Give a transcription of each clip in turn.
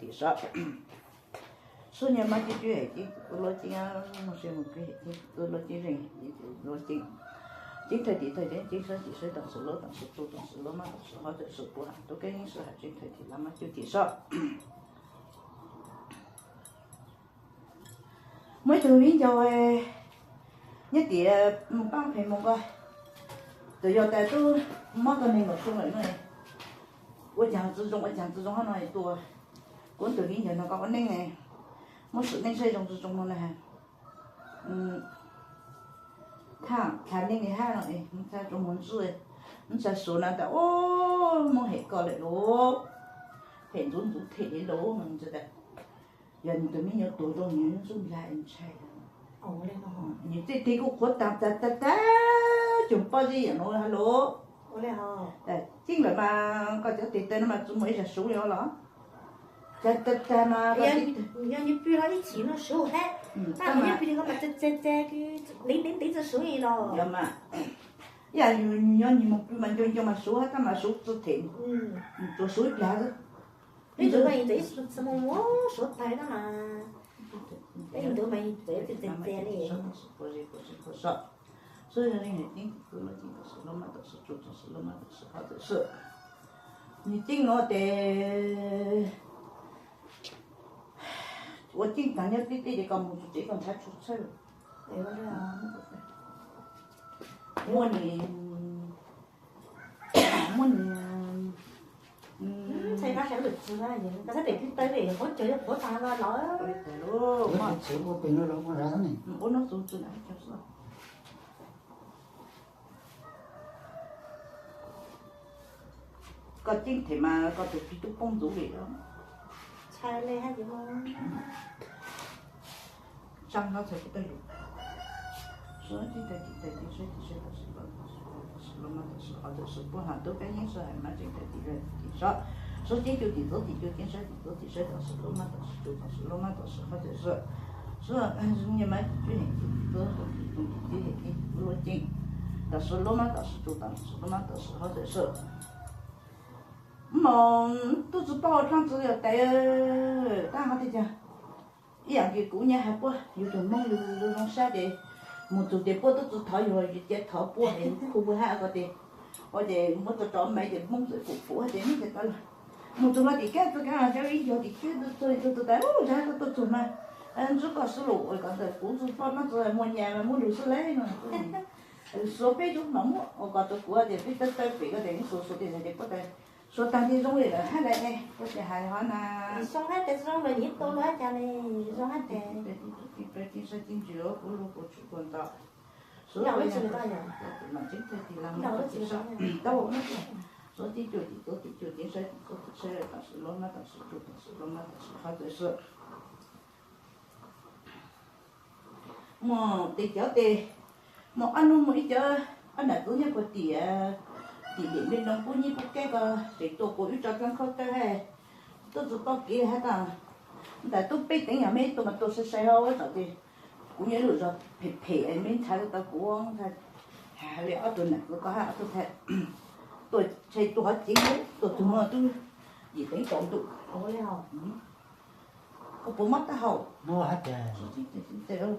tim saib. Sub nyiaj mab cib cwb hem cib ua luaj cib, mus se mus plig hem cib ua luaj cib zeej, luaj cib, cib thawj tim thawj cib, cib sab tim sab toom xwm luaj toom xwm tsu toom xwm luaj mab toom xwm hov toom xwm puv ham tub keeb yeeb xwm ham cib thawj tim lav mab cub tim saib. Muaj ib tug viv ncaus nyob tim mus pab phem mus nqa, tus yau tas tub mob koj neeg nkaum xyoo lawm no, ua caag tsi zoo ua caag tsi zoo hab no tua. Kuv tus viv ncaus no koj ua neej, muab xwm neej saib zoo tsi zoo no na. Thaj thaj neej li hab no, ntxhais tsoom muag ntswj, ntxhais suav na tas, Ub, muab hem koj lawm lauj, hem ntxuv ntxuv them li lauj no. Yog nws tus me nyuam tuag zoo nws ntxub nplag ntshai. Nws tej teg kuj qhuav tag tag tag tag, cog pob zeb yam no ha los. Ceeb lawm mas koj cov tes taw no mas tsis muaj ib zag suv li los? Tag tag tag mas yog nws pw los ib chim no suv thiab, mas nws pw li ko mas txav txav txav, ntev ntev ntev txog suv li los. Yog mas, ib yam yus nyob nws mus pw mas nco nco mas suv hab tab mas suv tsis them, tsuas suv ib plag xwb. Peb ntawd mas txawm ib txhia mus suav tag tab mas, peb ntawd mas txawm txav txav txav li. Sub, nws ceeb no tes, ua ceeb tag nyob tib teb ces koj mus tsev koj nthav tshua txhawb. Muaj nws, muaj nws, ntshai koj sawv lwm txwv na, koj sab tes twb tawb li qhuav cog qhuav tag los. Ua no tus txwv na. Koj ceeb them mas koj tus txiv tub poob ntxuv li. Tshaj no txhais tau lus. Suav ceeb tag tim tag tim saib tim saib tam sim los tam sim los mas tam sim qhov tam sim puag ham tub kab yeeb sab hais mas ceeb tag tim lawm tim saib. Suav ceeb cuj tim txob tim cuj ceeb saib tim txob tim saib tam sim los mas tam sim cuj tam sim los mas tam sim qhov tam sim. Suav nyiaj mas tim cuj heem tim txob tim cuj tim txob tim cuj luaj ceeb tam sim los mas tam sim cuj tam sim los mas tam sim qhov tam sim. Mas tub tsis paub dlaab tsi yog tais, tab hov tias ib yam li kuv nyab hais puab, yus tug Hmoob yus zoo sab ces mus txug ces puab tub tsi thov yus, yus cia thov puab es khu puab hab ko tes, ua ces muab tso tso maiv ces Hmoob txawm pum pum hab ces Hmoob txawm tau los mus txug no tim kab txug kab, ib yog tim kab txug txug tais, ub, zag koj tuaj txug mas ntsuj koj sub lus ua ko ntawd kuv tsis paub dlaab tsi muaj nyaj mas muab lug xwb lauj no. Suav peb tub mam muab ua ko rua kuv tias peb tawb tawb pem ko tes suav suav tias zag ces puab tais suav taag ces zoo li lawm hab lauj es puab tes hais hov na. Zoo hab tes zoo lawm ib tug lug hab cas ne, zoo hab tes. Ces sab ceeb ntsis kuv lug kuv tsum kuv ntau. Suav tau, suav ceeb cuj tim txob tim cuj ceeb saib tim txob tim saib tam sim los mas tam sim cuj tam sim los mas tam sim qhov txawm sub. Muaj tes cov tes, muaj ob nub muaj ib cov, ob nam tub nyob puag tim, tim Diam Nplej Noo pub nyiaj pub kab ko, tes tuaj kuas wb tso dlaab khaub tawb hab, tub tsis paub kev hab tas, ntawm tub peb teev yog meb tuaj mas tuaj sai sai hab tom tes, kuv nyob lub zog phem phem meb ntshai tau kuv, hab li ob tug nam tub ko hab ob tug thaij tuaj tshai tuaj hov ceev tuaj tug no tub yim teev kaum ntuj. Koj puas mob taub hau?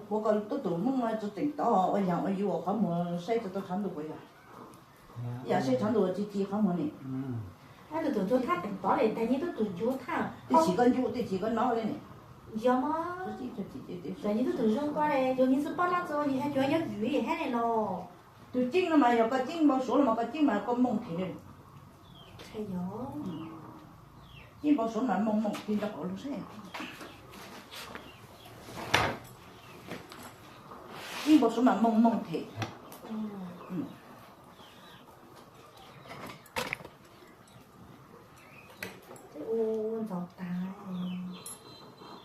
Puab ko tub tug Hmoob tsi tseem tov ua yaam ua yus qhov muag saib tsi tau tshav ntuj puas yog? Yog saib tshav ntuj tsi ci qhov muag ne. Tus tug thaj teem tov le tag nyiaj tub tug cuv thaj. Tej tsis koj ncu tej tsis koj nov le ne. Yog mas. Tag nyiaj tub tug zoo ko le yog nyiaj tsi paub dlaab tsi yog cuav nyob vim hab le los. Tus ceeb no mas yog koj ceeb npau suav los mas koj ceeb mas koj mooj them le. Ceeb npau suav mas mooj mooj ti nrog qhov lug saib. Ceeb npau suav mas mooj mooj them.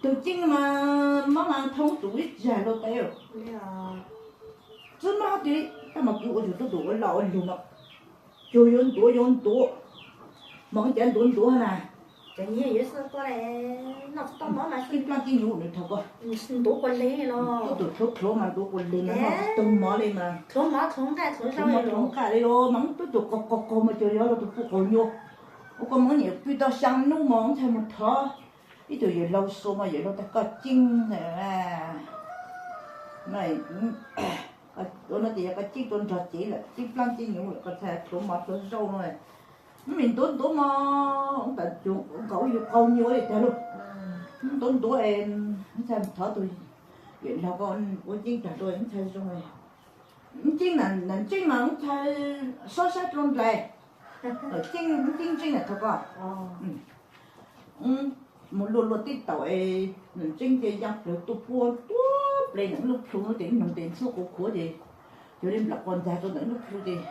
Tus ceeb mas mob mas thoob tus ib zag luaj teb. Tsi mob hab tes tab mas kuv ua tug tub tug ua loj ua lug mas cuag yuav ntuav yuav ntuav, moog cov ntuav ntuav na. Tib plaab tib nyuv nws thaum ko, tub tug rhuav rhuav mas ntuav kua le mas noj tug mov le mas, rhuav mov rhuav nqaij le los mas tub tug qaug qaug qaug mas cuag yuav luag tug pub qaug nyuaj. Ua koj moog nyam pw tau xyaa nub mas ntshai mus thov ib tug yawm laug xua mas yawm laug tas koj ceeb, ua no tes yog koj ceeb tua nrog cev lawm tib plaab tib nyuv lawm koj txhaj rhuav mov rhuav zaub no. Mej ntuav ntuav mov tas nkaus yus qaug nyuaj le tag lug. Ntuav ntuav es ntshai thov tug yawm laug ko ua ceeb tag rua ntshai zoo. Ceeb na, ceeb mas ntshai xob saib rua nplais. Ceeb, ceeb ntseeb na thov ko. Mus luaj luaj teb taum es ntseeb ces yaa plawg tuaj puag tuab ple ntawm lub plhu tes noog tes ntxhuab quav khuav ces cuag li nplam quas ntag rua ntawm lub plhu ces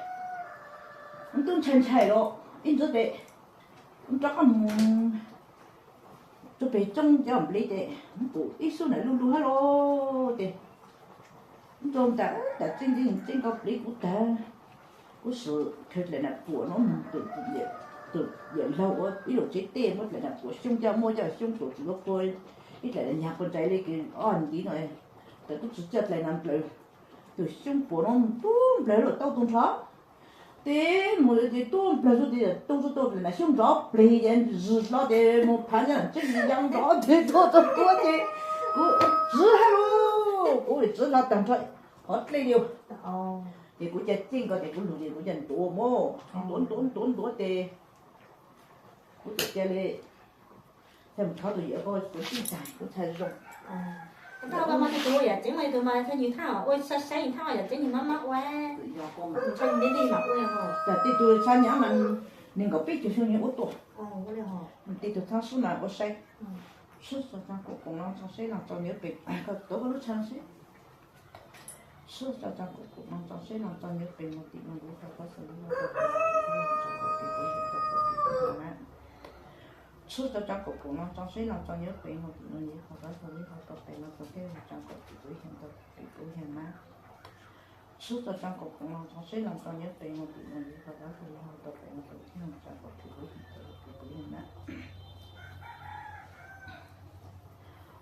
tub ntshai ntshai los ib ntxuav tes rov qab mus rua peg tsoob cov nplej tes pum ib xub ntawm lub lug hab los tes Nrau nram nram txij ntxi txij nkaus pliv kuv tag, kuv sim khaws dlaim nas puam no mus, tus yawm laug ua ib lub tsev tej muab dlaim nas puam xyoob coj muaj coj xyoob puam tsis lub qhua, ib dlaim nas nyag quav ntsais li kws ob ntiv no, tawm tub tsis coj dlaim nas nplawm, tus xyoob puam no mus tub nplawg lub tau tus nrho. Tes mus ces tub nplawg tub tes tub tub dlaim nas xyoob nrov plig ces zws hlo ces mus phav nyob tseeb ya nrov tes tuaj txog tuaj ces kuv tsis hais lus, kuv tsis hlo tag nrho qhov dlej li. Ces kuv ca ceej ko ces kuv lug ces kuv ca ntuav mus, ntuav ntuav ntuav ntuav ces kuv txawm cia li, ces mus thov tus yawm ko kuv tij tag kuv txhaj zoo. Tus yawm tsev mas tus mas txhaj nws thaj ua saib saib nws thaj yawm tsev nws mab mab ua, txhaj nws deb deb mas ua, cas tej tug txhaj nyab mas nees nkaum peb caug xyoo nws ua tuaj, tej tug txhaj sib mas ua saib. Sib txog tsaa kaum koom los txog seb los txog nyob pem, koj tuav koj lub tshee seb. Sib txog tsaa kaum koom los txog seb los txog nyob pem mus tim no ntuv tau koj xav li no tau pem tau pem tau pem tau pem tau pem na. Sib txog tsaa kaum koom los txog seb los txog nyob pem mus tim no ntuv tau koj xav li no tau pem los txog tej tsaa kaum pem tau pem tau na. Sib txog tsaa kaum koom los txog seb los txog nyob pem mus tim no ntuv tau koj xav li no tau pem los txog tej tsaa kaum pem tau pem tau na.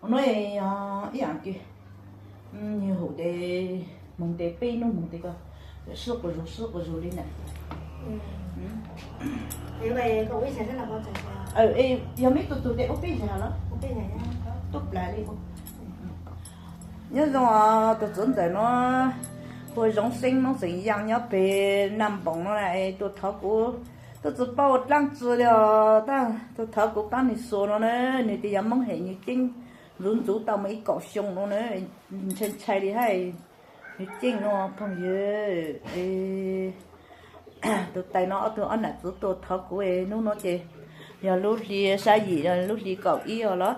Ua no yog ib yam tias nws haum tes moog tes peb nub moog tes ko, sib quas zug sib quas zug li ntawd. Yog meb tug tug tes ua peb zag los tub plas li. Nyob zoo tus txiv ntxawm no, hu Zoov Xeeb Noob Xeem Yaaj nyob peg Naj Npoos no, tus thov kuv, tub tsi paub ua dlaab tsi li os, tus thov kuv paab nwg xuas no na, nwg tias yog Moob hem nwg ceeb ntxuv ntxuv tau mus ib kaum xyoo no na, ntshai ntshai li hab, nwg ceeb no phooj ywg. Tus tais no ob tug ob nam txiv tuaj thov kuv, nub no ces yog lub hli sab yim, lub hli kaum ib os los.